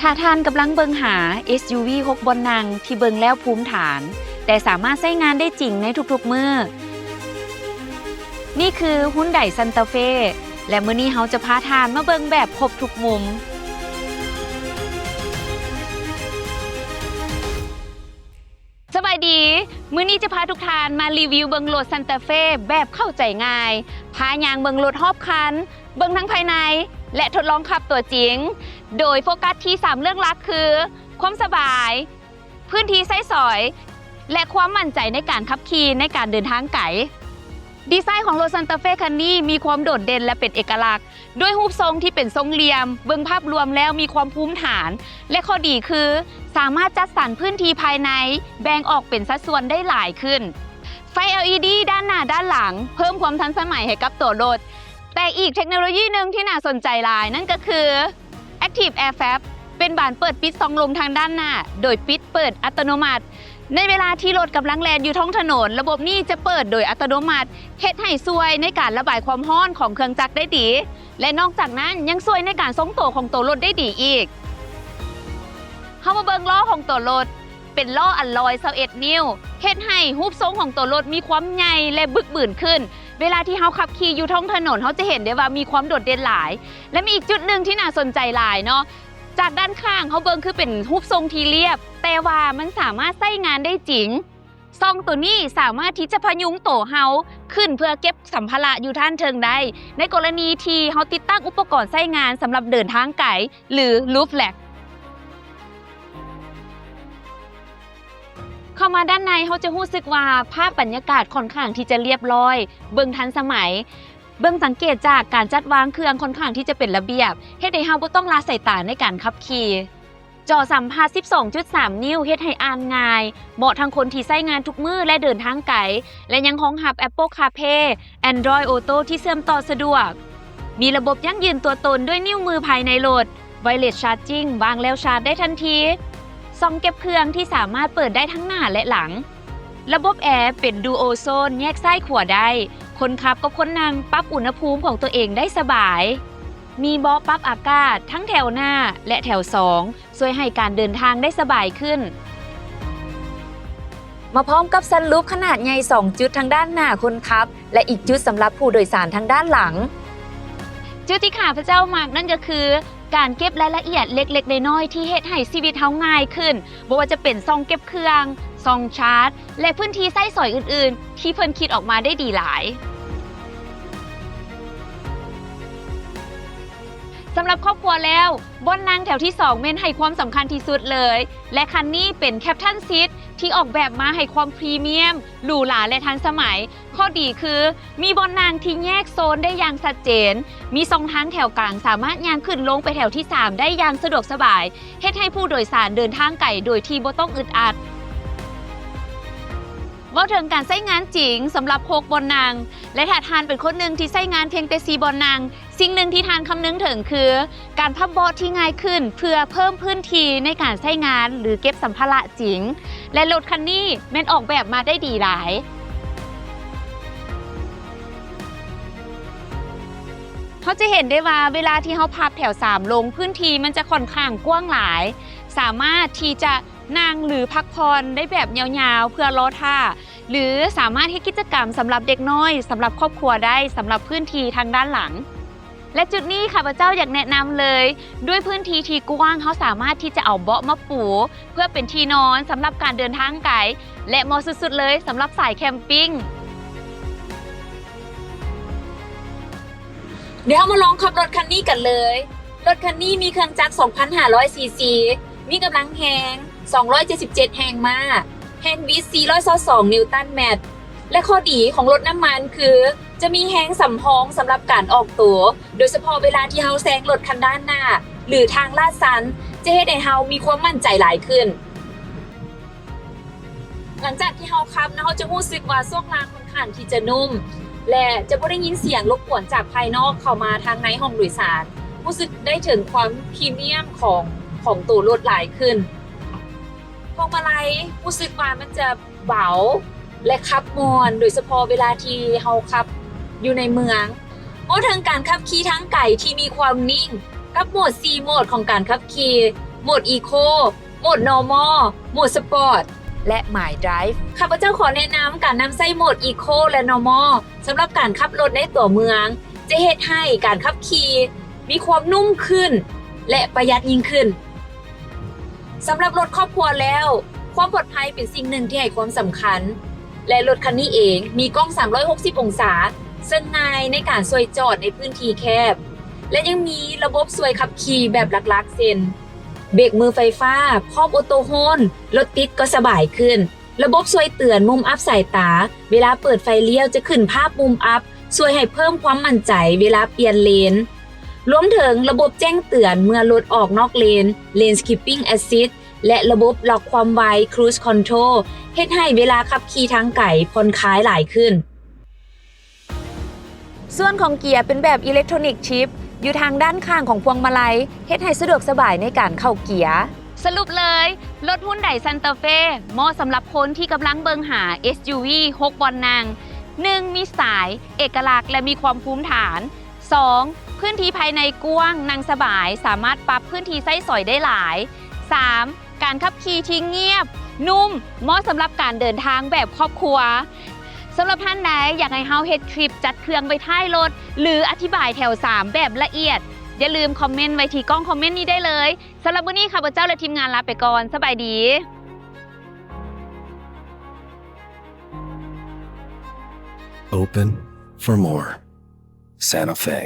ຖ້າທ່ານກຳລັງເບິ່ງຫາ ເອສຢູວີ ຫົກບ່ອນນັ່ງທີ່ເບິ່ງແລ້ວພູມຖານ ແຕ່ສາມາດໃຊ້ງານໄດ້ຈິງໃນທຸກໆມື້, ນີ້ຄືຮຸນໄດ ຊານຕາເຟ ແລະ ມື້ນີ້ເຮົາຈະພາທ່ານມາເບິ່ງແບບຄົບທຸກມຸມ. ສະບາຍດີ, ມື້ນີ້ຈະພາທຸກທ່ານມາຣີວິວເບິ່ງລົດ ຊານຕາເຟ ແບບເຂົ້າໃຈງ່າຍ, ພາຍ່າງເບິ່ງລົດຮອບຄັນ, ເບິ່ງທັງພາຍໃນ ແລະ ທົດລອງຂັບຕົວຈິງ, ໂດຍໂຟກັສທີ່ສາມເລື່ອງຫຼັກຄື ຄວາມສະບາຍ, ພື້ນທີ່ໃຊ້ສອຍ ແລະ ຄວາມໝັ້ນໃຈໃນການຂັບຂີ່ໃນການເດີນທາງໄກ. ດີໄຊຂອງລົດ ຊານຕາເຟ ຄັນນີ້ມີຄວາມໂດດເດັ່ນ ແລະ ເປັນເອກະລັກ ດ້ວຍຮູບຊົງທີ່ເປັນຊົງຫຼ່ຽມ, ເບິ່ງພາບລວມແລ້ວມີຄວາມພູມຖານ ແລະ ຂໍ້ດີຄື ສາມາດຈັດສັນພື້ນທີ່ພາຍໃນແບ່ງອອກເປັນສັດສ່ວນໄດ້ຫຼາຍຂຶ້ນ. ໄຟ ແອລອີດີ ດ້ານໜ້າດ້ານຫຼັງ ເພີ່ມຄວາມທັນສະໄໝໃຫ້ກັບຕົວລົດ. ແຕ່ອີກເທັກໂນໂລຢີໜຶ່ງທີ່ໜ້າສົນໃຈຫຼາຍ ນັ້ນກໍຄື Active Air Flap ເປັນບານເປີດປິດຊ່ອງລົມທາງດ້ານໜ້າ ໂດຍປິດເປີດອັດຕະໂນມັດ. ໃນເວລາທີ່ລົດກຳລັງແລ່ນຢູ່ທ້ອງຖະໜົນ, ລະບົບນີ້ຈະເປີດໂດຍອັດຕະໂນມັດ, ເຮັດໃຫ້ຊ່ວຍໃນການລະບາຍຄວາມຮ້ອນຂອງເຄື່ອງຈັກໄດ້ດີ ແລະ ນອກຈາກນັ້ນຍັງຊ່ວຍໃນການຊົງໂຕຂອງໂຕລົດໄດ້ດີອີກ. ເຮົາມາເບິ່ງລໍ້ຂອງໂຕລົດ, ເປັນລໍ້ອາລອຍຊາວເອັດນິ້ວ, ເຮັດໃຫ້ຮູບຊົງຂອງໂຕລົດມີຄວາມໃຫຍ່ ແລະ ບຶກບືນຂຶ້ນ. ເວລາທີ່ເຮົາຂັບຂີ່ຢູ່ທ້ອງຖະໜົນ, ເຮົາຈະເຫັນໄດ້ວ່າມີຄວາມໂດດເດັ່ນຫຼາຍ. ແລະ ມີອີກຈຸດໜຶ່ງທີ່ໜ້າສົນໃຈຫຼາຍເນາະ, ຈາກດ້ານຂ້າງເຮົາເບິ່ງຄືເປັນຮູບຊົງທີ່ລຽບ, ແຕ່ວ່າມັນສາມາດໃຊ້ງານໄດ້ຈິງ. ຊ່ອງໂຕນີ້ສາມາດທີ່ຈະພະຍຸງໂຕເຮົາຂຶ້ນເພື່ອເກັບສຳພາລະຢູ່ດ້ານເທິງໄດ້, ໃນກໍລະນີທີ່ເຮົາຕິດຕັ້ງອຸປະກອນໃຊ້ງານສຳລັບເດີນທາງໄກ ຫຼື Roof Rack. ເຂົ້າມາດ້ານໃນ ເຮົາຈະຮູ້ສຶກວ່າພາບບັນຍາກາດຂ້ອນຂ້າງທີ່ຈະລຽບລ້ອຍ, ເບິ່ງທັນສະໄໝ, ເບິ່ງສັງເກດຈາກການຈັດວາງເຄື່ອງຂ້ອນຂ້າງທີ່ຈະເປັນລະບຽບ, ເຮັດໃຫ້ເຮົາບໍ່ຕ້ອງລະສາຍຕາໃນການຂັບຂີ່. ຈໍສຳຜັດສິບສອງຈຸດສາມນິ້ວ ເຮັດໃຫ້ອ່ານງ່າຍ, ເໝາະທັງຄົນທີ່ໃຊ້ງານທຸກມື້ ແລະ ເດີນທາງໄກ, ແລະ ຍັງຮອງຮັບ Apple CarPlay, Android Auto ທີ່ເຊື່ອມຕໍ່ສະດວກ. ມີລະບົບຢັ້ງຢືນຕົວຕົນດ້ວຍນິ້ວມືພາຍໃນລົດ, Wireless Charging ວາງແລ້ວຊາດໄດ້ທັນທີ, ຊ່ອງເກັບເຄື່ອງທີ່ສາມາດເປີດໄດ້ທັງໜ້າ ແລະ ຫຼັງ, ລະບົບແອເປັນ Dual Zone ແຍກຊ້າຍຂວາໄດ້, ຄົນຂັບກັບຄົນນັ່ງປັບອຸນຫະພູມຂອງຕົວເອງໄດ້ສະບາຍ, ມີເບາະປັບອາກາດທັງແຖວໜ້າ ແລະ ແຖວສອງ, ຊ່ວຍໃຫ້ການເດີນທາງໄດ້ສະບາຍຂຶ້ນ. ມາພ້ອມກັບ Sunroof ຂະໜາດໃຫຍ່ສອງຈຸດທາງດ້ານໜ້າຄົນຂັບ ແລະ ອີກຈຸດສຳລັບຜູ້ໂດຍສານທາງດ້ານຫຼັງ. ຈຸດທີ່ຂ້າພະເຈົ້າມັກນັ້ນກໍຄື ການເກັບລາຍລະອຽດເລັກໆນ້ອຍໆ ທີ່ເຮັດໃຫ້ຊີວິດເຮົາງ່າຍຂຶ້ນ, ບໍ່ວ່າຈະເປັນຊ່ອງເກັບເຄື່ອງ, ຊ່ອງຊາດ ແລະ ພື້ນທີ່ໃຊ້ສອຍອື່ນໆ ທີ່ເພິ່ນຄິດອອກມາໄດ້ດີຫຼາຍ. ສຳລັບຄອບຄົວແລ້ວ, ບ່ອນນັ່ງແຖວທີສອງແມ່ນໃຫ້ຄວາມສຳຄັນທີ່ສຸດເລີຍ, ແລະ ຄັນນີ້ເປັນ Captain Seat ທີ່ອອກແບບມາໃຫ້ຄວາມພຣີມຽມ, ຫຼູຫຼາ ແລະ ທັນສະໄໝ. ຂໍ້ດີຄື ມີບ່ອນນັ່ງທີ່ແຍກໂຊນໄດ້ຢ່າງຊັດເຈນ, ມີຊ່ອງທາງແຖວກາງສາມາດຍ່າງຂຶ້ນລົງໄປແຖວທີສາມໄດ້ຢ່າງສະດວກສະບາຍ, ເຮັດໃຫ້ຜູ້ໂດຍສານເດີນທາງໄກໂດຍທີ່ບໍ່ຕ້ອງອຶດອັດ. ເວົ້າເຖິງການໃຊ້ງານຈິງສຳລັບຫົກບ່ອນນັ່ງ ແລະ ຖ້າທ່ານເປັນຄົນໜຶ່ງທີ່ໃຊ້ງານພຽງແຕ່ສີ່ບ່ອນນັ່ງ, ສິ່ງໜຶ່ງທີ່ທ່ານຄຳນຶງເຖິງຄື ການພັບເບາະທີ່ງ່າຍຂຶ້ນ ເພື່ອເພີ່ມພື້ນທີ່ໃນການໃຊ້ງານ ຫຼື ເກັບສຳພາລະຈິງ ແລະ ລົດຄັນນີ້ແມ່ນອອກແບບມາໄດ້ດີຫຼາຍ. ເຮົາຈະເຫັນໄດ້ວ່າເວລາທີ່ເຮົາພັບແຖວສາມລົງ, ພື້ນທີ່ມັນຈະຂ້ອນຂ້າງກວ້າງຫຼາຍ, ສາມາດທີ່ຈະນັ່ງ ຫຼື ພັກຜ່ອນໄດ້ແບບຍາວໆ ເພື່ອລໍຖ້າ ຫຼື ສາມາດເຮັດກິດຈະກຳສຳລັບເດັກນ້ອຍ, ສຳລັບຄອບຄົວໄດ້, ສຳລັບພື້ນທີ່ທາງດ້ານຫຼັງ. ແລະ ຈຸດນີ້ຂ້າພະເຈົ້າຢາກແນະນຳເລີຍ, ດ້ວຍພື້ນທີ່ທີ່ກວ້າງ, ເຮົາສາມາດທີ່ຈະເອົາເບາະມາປູເພື່ອເປັນທີ່ນອນສຳລັບການເດີນທາງໄກ ແລະ ເໝາະສຸດໆເລີຍສຳລັບສາຍແຄມປິງ. ດຽວເຮົາມາລອງຂັບລົດຄັນນີ້ກັນເລີຍ. ລົດຄັນນີ້ມີເຄື່ອງຈັກສອງພັນຫ້າຮ້ອຍຊີຊີ, ມີກຳລັງແຮງສອງຮ້ອຍເຈັດສິບເຈັດແຮງມ້າ, ແຮງບິດສີ່ຮ້ອຍຊາວສອງນິວຕັນແມັດ ແລະ ຂໍ້ດີຂອງລົດນ້ຳມັນຄື ຈະມີແຮງສຳຮອງສຳລັບການອອກໂຕ, ໂດຍສະເພາະເວລາທີ່ເຮົາແຊງລົດຄັນດ້ານໜ້າ ຫຼື ທາງລາດຊັນ, ຈະເຮັດໃຫ້ເຮົາມີຄວາມໝັ້ນໃຈຫຼາຍຂຶ້ນ. ຫຼັງຈາກທີ່ເຮົາຂັບນະ, ເຮົາຈະຮູ້ສຶກວ່າຊ່ວງລ່າງຂ້ອນຂ້າງທີ່ຈະນຸ້ມ ແລະ ຈະບໍ່ໄດ້ຍິນສຽງລົບກວນຈາກພາຍນອກເຂົ້າມາທາງໃນຫ້ອງໂດຍສານ. ຮູ້ສຶກໄດ້ເຖິງຄວາມພຣີມຽມຂອງ, ຂອງໂຕລົດຫຼາຍຂຶ້ນ. ພວງມາໄລ ຮູ້ສຶກວ່າມັນຈະເບົາ ແລະ ຂັບມ່ວນ, ໂດຍສະເພາະເວລາທີ່ເຮົາຂັບຢູ່ໃນເມືອງ. ເວົ້າເຖິງການຂັບຂີ່ທາງໄກທີ່ມີຄວາມນິ່ງ ກັບໂໝດສີ່ໂໝດຂອງການຂັບຂີ່, ໂໝດອີໂຄ, ໂໝດນໍມໍ, ໂໝດສະປອດ ແລະ ມາຍໄດຣຟ໌. ຂ້າພະເຈົ້າຂໍແນະນຳການນຳໃຊ້ໂໝດອີໂຄ ແລະ ນໍມໍ ສຳລັບການຂັບລົດໃນຕົວເມືອງ ຈະເຮັດໃຫ້ການຂັບຂີ່ມີຄວາມນຸ້ມຂຶ້ນ ແລະ ປະຢັດຍິ່ງຂຶ້ນ. ສຳລັບລົດຄອບຄົວແລ້ວ, ຄວາມປອດໄພເປັນສິ່ງໜຶ່ງທີ່ໃຫ້ຄວາມສຳຄັນ ແລະ ລົດຄັນນີ້ເອງມີກ້ອງສາມຮ້ອຍຫົກສິບອົງສາ, ເຊິ່ງງ່າຍໃນການຊ່ວຍຈອດໃນພື້ນທີ່ແຄບ ແລະ ຍັງມີລະບົບຊ່ວຍຂັບຂີ່ແບບຫຼັກໆ ເຊັ່ນ ເບຣກມືໄຟຟ້າ, ພ້ອມໂອໂຕໂຮນ, ລົດຕິດກໍສະບາຍຂຶ້ນ. ລະບົບຊ່ວຍເຕືອນມຸມອັບສາຍຕາ, ເວລາເປີດໄຟລ້ຽວຈະຂຶ້ນພາບມຸມອັບ, ຊ່ວຍໃຫ້ເພີ່ມຄວາມໝັ້ນໃຈເວລາປ່ຽນເລນ. ລວມເຖິງລະບົບແຈ້ງເຕືອນເມື່ອລົດອອກນອກເລນ, Lane Keeping Assist ແລະ ລະບົບລັອກຄວາມໄວ, Cruise Control ເຮັດໃຫ້ເວລາຂັບຂີ່ທາງໄກຜ່ອນຄາຍຫຼາຍຂຶ້ນ. ສ່ວນຂອງເກຍເປັນແບບອີເລັກໂທຣນິກຊິບ ຢູ່ທາງດ້ານຂ້າງຂອງພວງມາໄລ, ເຮັດໃຫ້ສະດວກສະບາຍໃນການເຂົ້າເກຍ. ສະຫຼຸບເລີຍ, ລົດຮຸນໄດຊັນເຕີເຟ ເໝາະສຳລັບຄົນທີ່ກຳລັງເບິ່ງຫາ ເອສຢູວີ ຫົກບ່ອນນັ່ງ. ໜຶ່ງ ມີສະໄຕລ໌, ເອກະລັກ ແລະ ມີຄວາມພູມຖານ. ສອງ ພື້ນທີ່ພາຍໃນກວ້າງ, ນັ່ງສະບາຍ, ສາມາດປັບພື້ນທີ່ໃຊ້ສອຍໄດ້ຫຼາຍ. ສາມ ການຂັບຂີ່ທີ່ງຽບ, ນຸ້ມ, ເໝາະສຳລັບການເດີນທາງແບບຄອບຄົວ. ສຳລັບທ່ານໃດຢາກໃຫ້ເຮົາເຮັດຄລິບຈັດເຄື່ອງໄວ້ທ້າຍລົດ ຫຼື ອະທິບາຍແຖວສາມແບບລະອຽດ, ຢ່າລືມຄອມເມັນໄວ້ທີ່ກ່ອງຄອມເມັນນີ້ໄດ້ເລີຍ. ສຳລັບມື້ນີ້ ຂ້າພະເຈົ້າ ແລະ ທີມງານລາໄປກ່ອນ. ສະບາຍດີ. Open for more. Santa Fe.